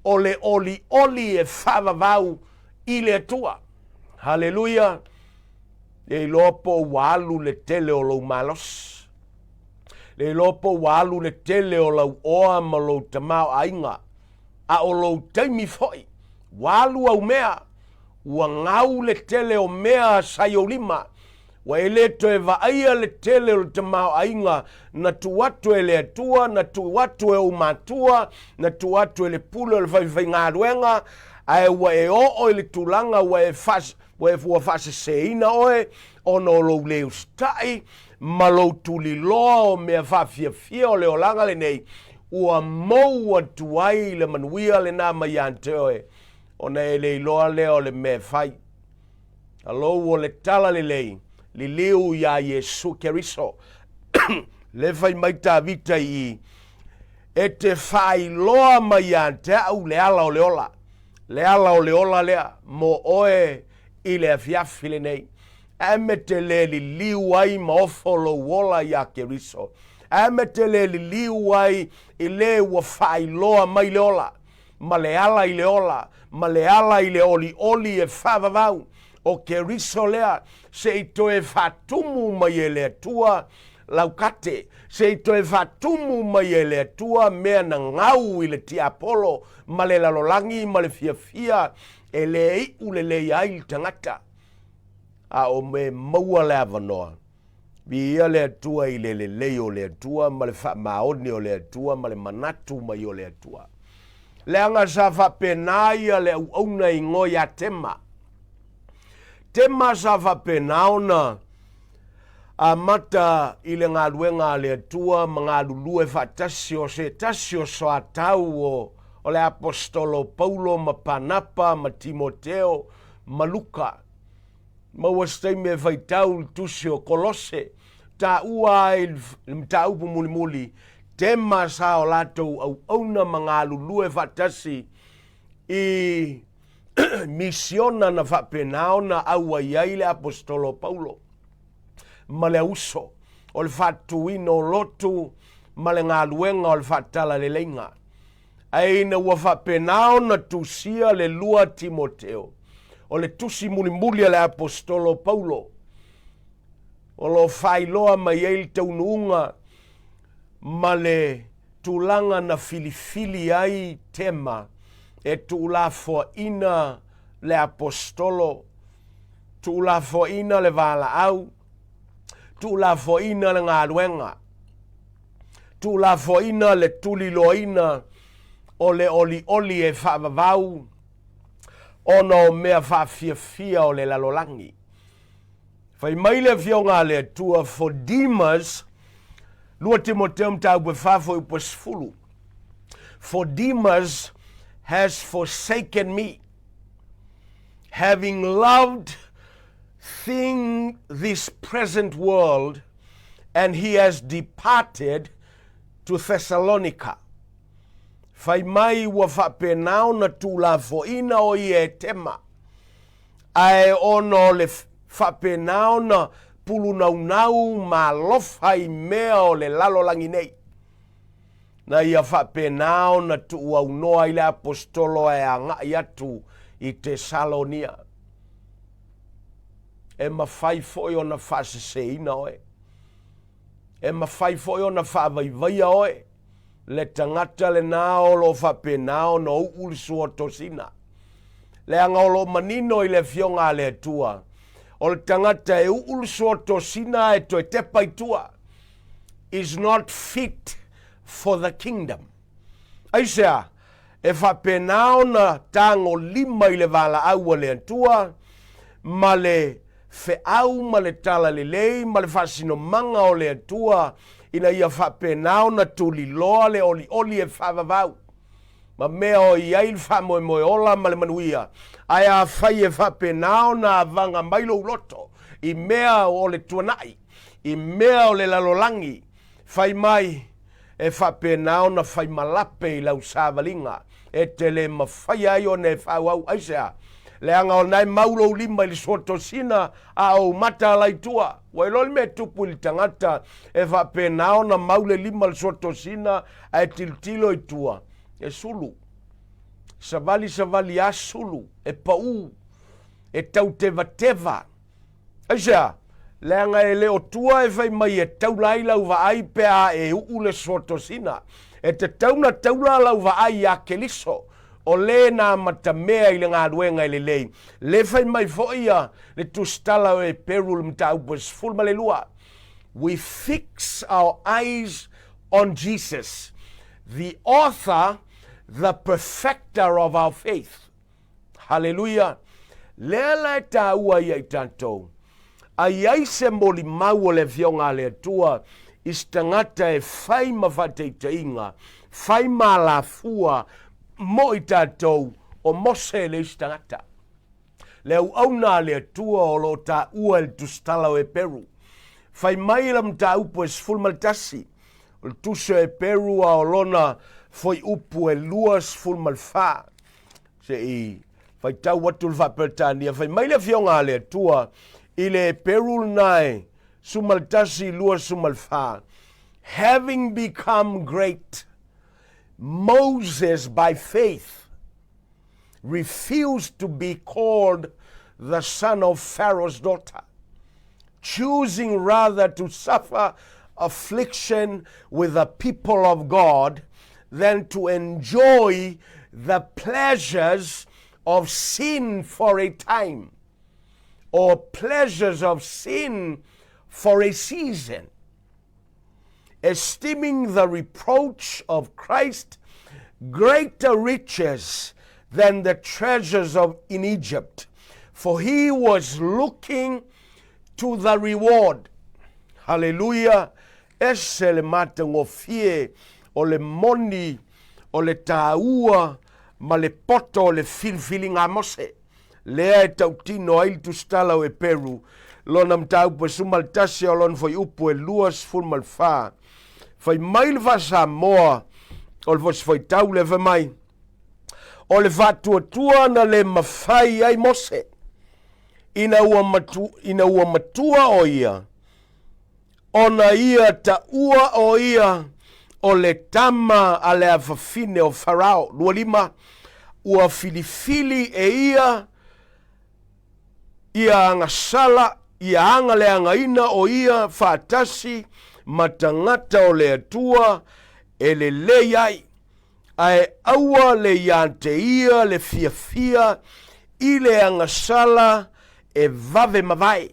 Speaker 1: o le olioli e faavavau i le Atua. Haleluia! Le iloa po ua alu le tele o lou malosi. Le iloa po ua alu le tele o lau oa ma lou tamaoaiga, a o lou taimi foi, ua alu au mea, ua gau le tele o mea sa i ou lima, ua e le toe vaaia le tele o le tamaoaiga na tuu atu e le Atua, na tuu atu e ou matua, na tuu atu e le pule o le faifaigaluega, Ae ua e oo i le tulaga ua e faas, ua e ua faaseseina oe ona o lou le usitai ma lou tuliloa o mea faafiafia o le olaga lenei, ua mou atu ai le manuia lena mai ia te oe, ona e le iloa lea o le mea e fai. Alou o le tala lelei, liliu iā Iesu Keriso. Le fai mai Tavita i i, E te faailoa mai ia te au le ala o le ola, le ala o le ola lea mo oe i le afiafi lenei. Ae me te le liliu ai ma ofo lou ola iā Keriso. Ae me te le liliu ai i le ua faailoa mai le ola, ma le ala i le ola, ma le ala i le olioli e faavavau, o Keriso lea, se i toe faatumu mai e le Atua lau kate, se i toe faatumu mai e le Atua mea na gau i le tiapolo ma le lalolagi ma le fiafia e le iu lelei ai le tagata, a o me maua le avanoa. Viia le Atua i le lelei o le Atua ma le faamaoni o le Atua ma le manatu mai o le Atua. Leaga sa faapena ia le auauna i igoa ia Tema. Tema sa faapena ona amata i le galuega a le Atua ma galulue faatasi o se tasi o soatau o, o le aposetolo Paulo ma Panapa ma Timoteo ma Luka. Maua se taimi e faitau le tusi o Kolose, taua ai le mataupu mulimuli, Tema sa o latou auauna ma galulue faatasi i misiona na faapena ona auai ai le aposetolo Paulo ma le auso o le faatuina o lotu ma le galuega o le faatalaleleiga. Ae ina ua faapena ona tusia le 2 Timoteo, o le tusi mulimuli a le aposetolo Paulo, o lo o faailoa mai ai le taunuuga ma le tulaga na filifili ai Tema e tuulafoaina le aposetolo, tuulafoaina le valaau, tuulafoaina le galuega, tuulafoaina le tuliloaina o le olioli e faavavau ona o mea faafiafia o le lalolagi. Fai mai le Afioga a le Atua, For Demas, 2 Timoteo mataupu e 4 fuaiupu e 10. For Demas has forsaken me, having loved thing this present world, and he has departed to Thessalonica. Fai mai ua faapena ona tuulafoaina o ia e Tema, ae ona o le faapena ona pulunaunau ma alofa i mea o le lalolagi nei, na ia faapena ona tuuaunoa ai le aposetolo e agai atu i Tesalonia. E mafai foi ona faaseseina oe. E mafai foi ona faavaivaia oe le tagata lena o lo o faapena ona u'u le suotosina. Leaga o lo o manino i le Afioga a le Atua, o le tagata e u'u le suotosina ae toe tepa i tua, is not fit for the kingdom. Aisea? E faapena ona tagolima i le valaau a le Atua ma le feau ma le talalelei ma le faasinomaga o le Atua ina ia faapena ona tuliloa le olioli e faavavau ma mea o i ai le faamoemoe ola ma le manuia. Ae afai e faapena ona avaga mai lou loto i mea o le tuanai, i mea o le lalolagi, Fai mai, e faapena ona fai malape i lau savaliga, e te le mafaia ai ona e faaauau. Aisea? Leaga o lena e mau lou lima i le suotosina, a o ou mata ala i tua. Ua iloa le mea e tupu i le tagata e faapena ona mau le lima i le suotosina ae tilotilo i tua, e sulu. Savali savali a sulu, e pau, e tautevateva. Aisea? Leaga e le o tua e fai mai e taula ai lau vaai pe a e u'u le suotosina. E tatau na taula lau vaai iā Keliso, o le na amatamea i le galuega e lelei. Le fai mai foi ia le tusitala o Eperu le mataupu e 12, We fix our eyes on Jesus, the author, the perfecter of our faith. Haleluia! Lea la e tāua ia i tātou. A i ai se molimau o le Afioga a le Atua i se tagata e fai ma faataitaiga, fai ma alafua mo i tātou, o Mose le isi tagata. Le auauna a le Atua o lo o taua e le tusitala o Eperu. Fai mai la mataupu e 11, o le tusi o Eperu a o lona fuaiupu e 24. Se i faitau atu le Faa-Peretania, fai mai le Afioga a le Atua i le Eperu lena e 11, 24, Having become great, Moses by faith refused to be called the son of Pharaoh's daughter, choosing rather to suffer affliction with the people of God than to enjoy the pleasures of sin for a time or pleasures of sin for a season esteeming the reproach of Christ greater riches than the treasures of in Egypt, for he was looking to the reward. Haleluia! Ese le matagofie o le moni o le tāua ma le poto o le filifiliga a Mose. Lea e tautino ai le tusitala o Eperu, lona mataupu e 11 o lona fuaiupu e 24. Fai mai le faa-Samoa o le Fosi Faitau lea fai mai, O le faatuatua na le mafai ai Mose, ina ua, matu, ina ua matua o ia, ona ia taua o ia o le tama a le afafine o Farao. 25, ua filifili e ia ia agasala, ia agaleagaina o ia faatasi ma tagata o le Atua e lelei ai, ae aua le iā te ia le fiafia i le agasala e vave mavae.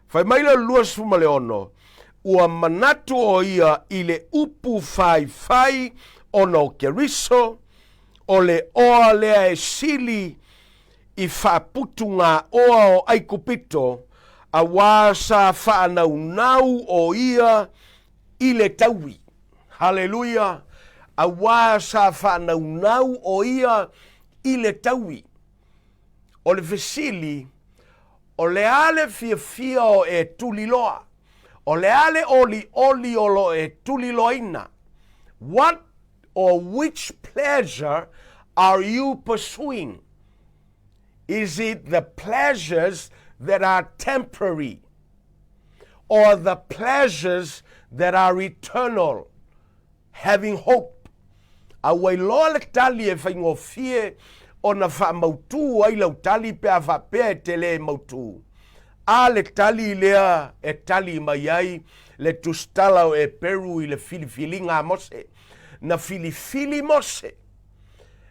Speaker 1: Fai mai le 26, ua manatu o ia i le upu faifai ona o Keriso, o le oa lea e sili i faaputugāoa o Aikupito, auā sa faanaunau o ia i le taui. Haleluia! Auā sa faanaunau o ia i le taui. O le fesili, o le a le fiafia o e tuliloa? O le a le olioli o lo e tuliloaina? What or which pleasure are you pursuing? Is it the pleasures that are temporary or the pleasures that are eternal? Having hope. A ua iloa le tali e faigofie ona faamautū ai lau tali pe a faapea e te lē mautū. A le tali lea e tali mai ai le tusitala o Eperu i le filifiliga a Mose. Na filifili Mose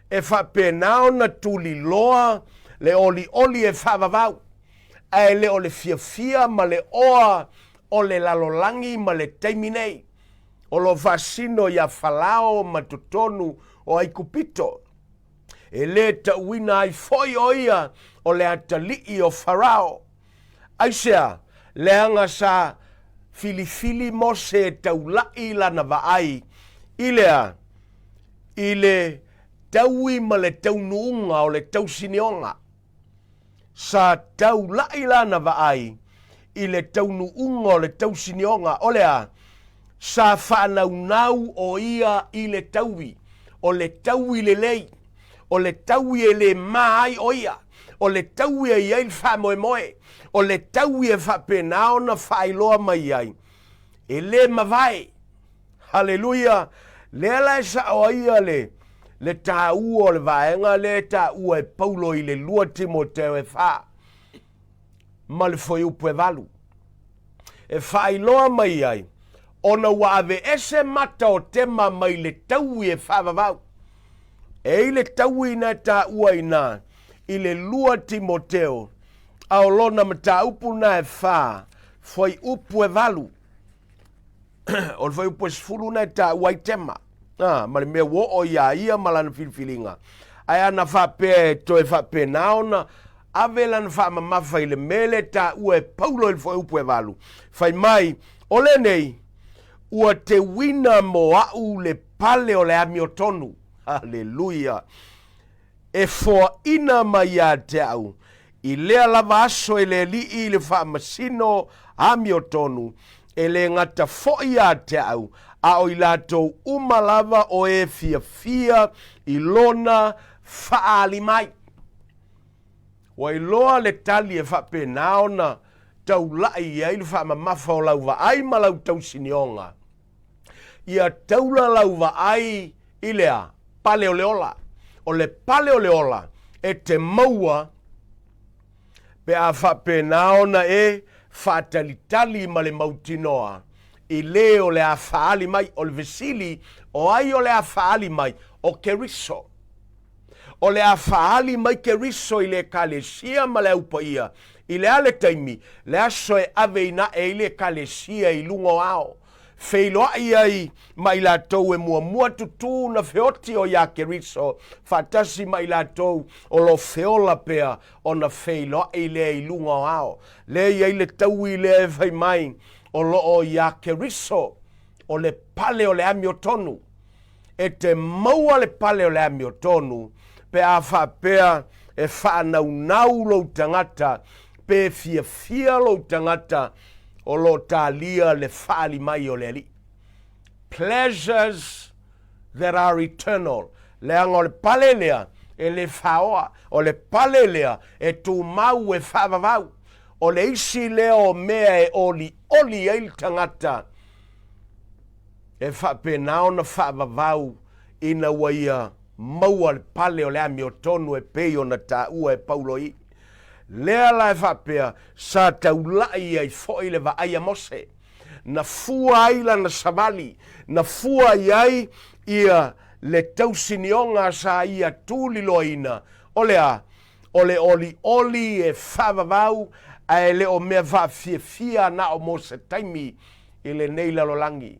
Speaker 1: e faapena ona tuliloa le olioli e faavavau, ae le o le fiafia ma le oa o le lalolagi ma le taimi nei. O lo o faasino iā Falao ma totonu o Aikupito. E lē tauina ai foi o ia o le atalii o Farao. Aisea, leaga sa filifili Mose e taulaʻi lana vaai i le a? I le taui ma le taunuuga o le tausinioga. Sa taulaʻi lana vaai i le taunuuga o le tausinioga, o le a? Sa faanaunau o ia i le taui, o le taui lelei, o le taui e lē mā ai o ia, o le taui e i ai le faamoemoe, o le taui e faapena ona faailoa mai ai, e lē mavae. Haleluia! Lea la e sao ai ia le, le tāua o le vaega lea e taua e Paulo i le 2 Timoteo e 4 ma le fuaiupu e 8. E faailoa mai ai, ona ua aveese mata o Tema mai le taui e faavavau. E i le taui na e taua inā i le 2 Timoteo, a o lona mataupu na e 4, fuaiupu e 8. o le fuaiupu e 10 na e taua ai Tema, a, ma le mea ua oo iā ia ma lana filifiliga. Ae ana faapea e toe faapena ona ave lana faamamafa i le mea lea e taua e Paulo i le Fuaiupu e 8, fai mai, O lenei, ua teuina mo a'u le pale o le amiotonu. Haleluia! E foaina mai ia te a'u i lea lava aso e le Alii le faamasino amiotonu, e le gata fo'i ia te a'u, a o i latou uma lava o e fiafia i lona faaali mai. Ua iloa le tali e faapena ona taula'i i ai le faamamafa o lau vaai ma lau tausinioga. Ia taula lau vaai i le a? Pale o le ola. O le pale o le ola e te maua pe a faapena ona e faatalitali ma le mautinoa i le o le a faaali mai. O le fesili, o ai o le a faaali mai? O Keriso. O le a faaali mai Keriso i le Ekalesia ma le Au Paia i le a le taimi, le aso e aveina aʻe ai le Ekalesia i luga o ao, feiloaʻi ai ma i latou e muamua tutū na feoti o iā Keriso, faatasi ma i latou o lo o feola pea ona feiloaʻi lea i luga o ao. Lea e i ai le taui lea e fai mai, o lo o iā Keriso o le pale o le amiotonu. E te maua le pale o le amiotonu pe a faapea e faanaunau lou tagata pe fiafia lou tagata o lo o talia le faaali mai o le Alii. Pleasures that are eternal. Leaga o le pale lea e le faoa, o le pale lea e tumau e faavavau. O le isi lea o mea e olioli ai le tagata e faapena ona faavavau ina ua ia maua le pale o le amiotonu e pei ona taua e Paulo i. Lea la e faapea, sa taula'i ai foi le vaai a Mose. Na fua ai lana savali, na fua i ai ia le tausinioga sa ia tuliloaina, o le a? O le olioli e faavavau ae le o mea faafiafia na o mo se taimi i lenei lalolagi.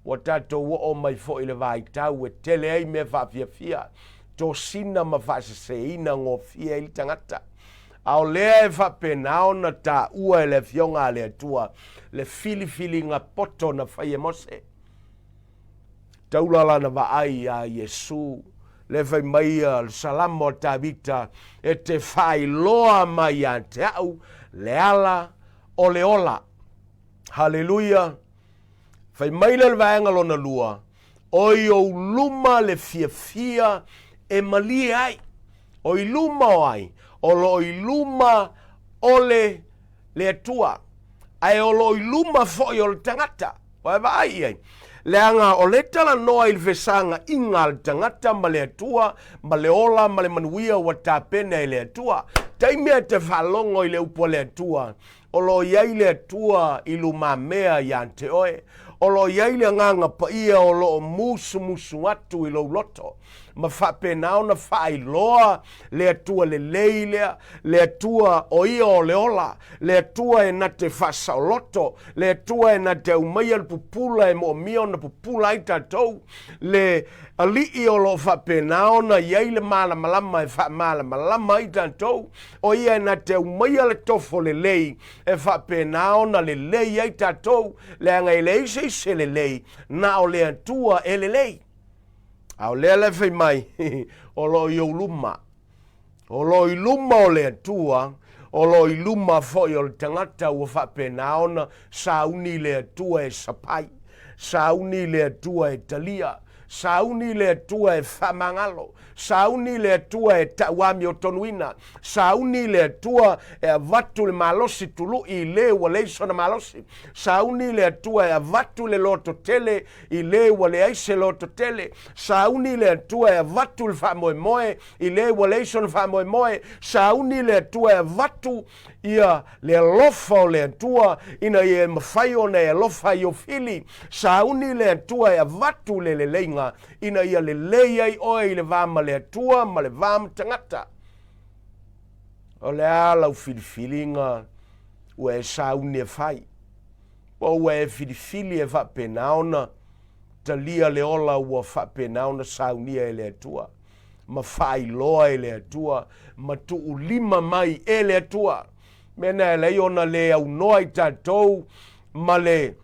Speaker 1: Ua tatou oo mai foi i le vaitau e tele ai mea faafiafia, tosina ma faaseseina gofie ai le tagata. A o lea e faapena ona taua e le Afioga a le Atua le filifiliga poto na fai e Mose. Taula lana vaai iā Iesū, le fai mai ia le Salamo a Tavita, E te faailoa mai ia te a'u le ala o le ola. Haleluia! Fai mai lea o le vaega lona lua, O i ou luma le fiafia e malie ai. O i luma o ai? O lo o i luma o le le Atua, ae o lo o i luma foi o le tagata. Ua e vaai i ai? Leaga o le talanoa i le fesagaʻiga a le tagata ma le Atua, ma le ola ma le manuia ua tapena e le Atua. Taimi e te faalogo i le upu a le Atua, o lo o i ai le Atua i lumamea iā te oe. O lo o i ai le Agaga Paia o lo o musumusu atu i lou loto, ma faapena ona faailoa le Atua lelei lea, le Atua o ia o le ola, le Atua e na te faasaoloto, le Atua e na te aumaia le pupula e moomia ona pupula ai tatou, le Alii o lo o faapena ona i ai le malamalama e faamalamalama ai tatou, o ia e na te aumaia le tofo lelei e faapena ona lelei ai tatou, leaga e leai se isi e lelei, na o le Atua e lelei. A o lea la e fai mai, o lo o i ou luma. O lo o i luma o le Atua, o lo o i luma foi o le tagata ua faapena ona sauni le Atua e sapai, sauni le Atua e talia, sauni le Atua e faamagalo, sauni le Atua e tauamiotonuina, sauni le Atua e avatu le malosi tuluʻi i le ua leai sona malosi, sauni le Atua e avatu le lototele i le ua leai se lototele, sauni le Atua e avatu le faamoemoe i le ua leai sona faamoemoe, sauni le Atua e avatu ia le alofa o le Atua ina ia e mafai ona e alofa ai i ou fili, sauni le Atua e avatu le leleiga ina ia lelei ai oe i le va ma le Atua ma le va ma tagata. O le a lau filifiliga ua e sauni e fai? Po ua e filifili e faapena ona talia le ola ua faapena ona saunia e le Atua? ma faailoa e le Atua ma tuulima mai e le Atua. Mea na e alai ona le aunoa i tatou ma le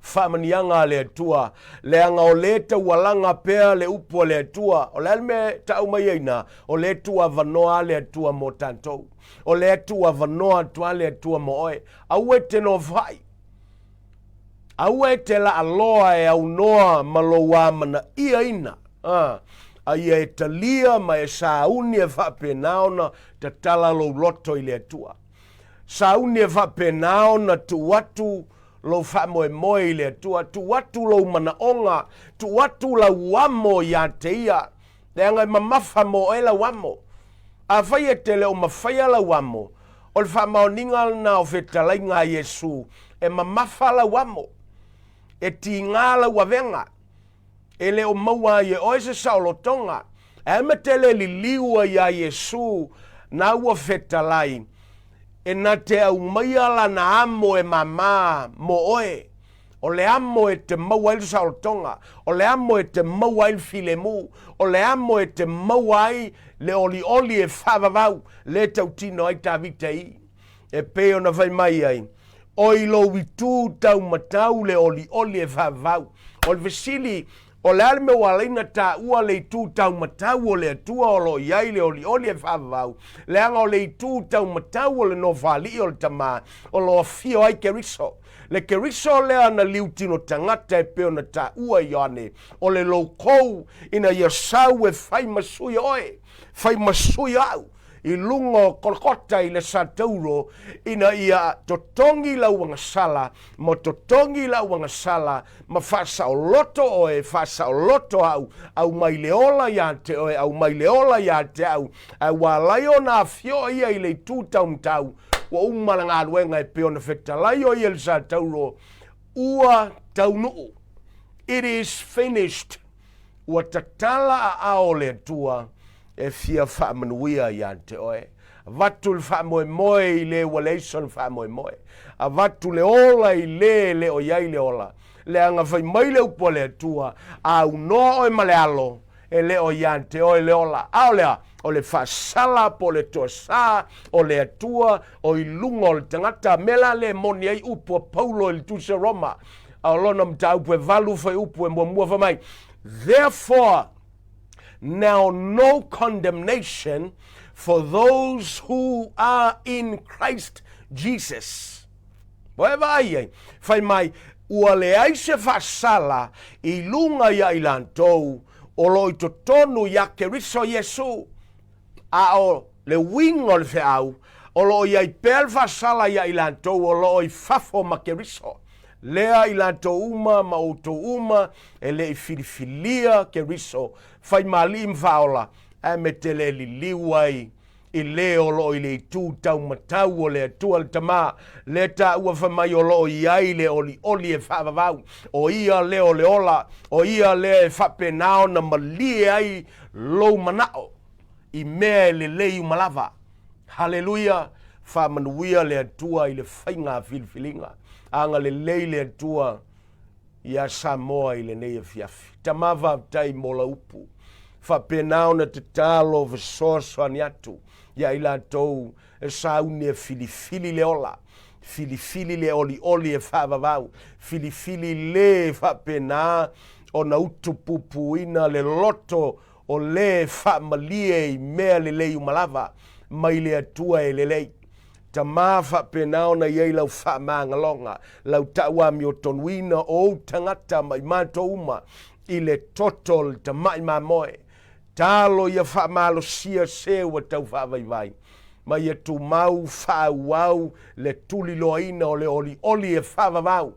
Speaker 1: faamaniaga a le Atua, leaga o lea e taualaga pea le upu a le Atua. O le a le mea e tau mai ai ina? O lea e tuuavanoa le Atua mo tatou. O lea e tuuavanoa atu lava le Atua mo oe. Aua e te nofoai. Aua e te laaloa e aunoa ma lou amanaiaina. A ia e talia ma e sauni e faapena ona tatala lou loto i le Atua. Sauni e faapena ona tuu atu lou faamoemoe i le Atua, tuu atu lou manaoga, tuu atu lau amo iā te Ia, leaga e mamafa mo oe lau amo. Afai e te le o mafaia lau amo, o le faamaoniga lena o fetalaiga a Iesu, e mamafa lau amo, e tiga lau avega, e le o maua ai e oe se saolotoga. Ae ma te le liliu ai iā Iesu na ua fetalai, e na te aumaia lana amo e māmā mo oe. O le amo e te maua ai le saolotoga, o le amo e te maua ai le filemu, o le amo e te maua ai le olioli e faavavau, le tautino ai Tavita i i. E pei ona fai mai ai, O i lou itu taumatau le olioli e faavavau. O le fesili, o le a le mea ua ala ai ona taua le itu taumatau o le Atua o lo o i ai le olioli e faavavau? Leaga o le itu taumatau o le Nofoalii o le Tama o lo o afio ai Keriso. Le Keriso lea na liutino tagata e pei ona taua e Ioane, o le loukou ina ia sau e fai ma sui o oe, fai ma sui o au, i luga o Kolokota i le Satauro ina ia totogi lau agasala ma totogi lau agasala ma faasaoloto oe, faasaoloto au, aumai le ola iā te oe, aumai le ola iā te au, ae ua alai ona afio ia i le itu taumatau, ua uma le galuega e pei ona fetalai o ia i le Satauro, ua taunuu. It is finished. Ua tatala aao o le Atua e fia faamanuia iā te oe. Avatu le faamoemoe i le ua leai sona faamoemoe. Avatu le ola i le e le o i ai le ola. Leaga fai mai le upu a le Atua, A aunoa oe ma le alo, e le o iā te oe le ola. A o le a? O le faasala po o le toasā o le Atua o i luga o le tagata. Mea la lea e moni ai upu a Paulo i le Tusi a Roma, a o lona mataupu e valu fuaiupu e muamua fai mai, Therefore, now no condemnation for those who are in Christ Jesus. Ua e vaai ai, fai mai, ua leai se faasala i luga iā i latou o lo o i totonu iā Keriso Iesu. A o le uiga o le feau, o lo o i ai pea le faasala iā i latou o lo o i fafo ma Keriso. Lea i latou uma ma outou uma e le i filifilia Keriso, fai ma alii ma faaola, ae me te le liliu ai i le o lo o i le itu taumatau o le Atua le Tama, lea taua fai mai o lo o i ai le olioli e faavavau, o ia lea o le ola, o ia lea e faapena ona malie ai lou manao i mea e lelei uma lava. Haleluia! Faamanuia le Atua i le faiga filifiliga. Agalelei le Atua iā Samoa i lenei afiafi. Tama faafetai mo lau upu. Faapena ona tatalo fesoasoani atu iā i latou e sauni e filifili le ola, filifili le olioli e faavavau, filifili le faapena ona utupupuina le loto o le e faamalie i mea lelei uma lava mai le Atua e lelei. Tama faapena ona i ai lau faamagaloga, lau tauamiotonuina o ou tagata ma i matou uma i le toto o le tamai mamoe. Talo ia faamalosia se ua tau faavaivai, ma ia tumau faaauau le tuliloaina o le olioli e faavavau.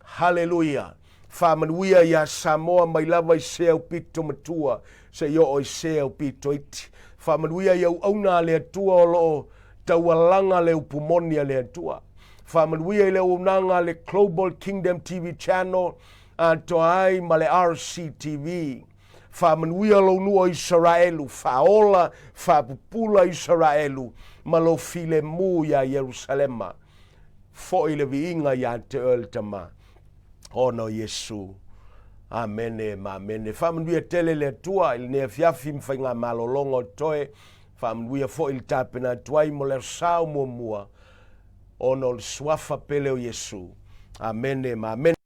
Speaker 1: Haleluia! Faamanuia iā Samoa mai lava i se aupito matua seia oo i se aupito iti. Faamanuia i auauna a le Atua o lo o taualaga le upu moni a le Atua. Faamanuia i le auaunaga a le Global Kingdom TV Channel atoa ai ma le RCTV. Faamanuia lou nuu o Isaraelu, faaola, faapupula Isaraelu ma lou filemu iā Ierusalema. Foi le viiga iā te oe le Tama, ona o Iesu. Amene ma amene. Faamanuia tele le Atua i lenei afiafi ma faigamalologa o totoe. Faamanuia foi i le tapena atu ai mo le Aso Sa o muamua ona o le Suafa pele o Iesu. Amene ma amene.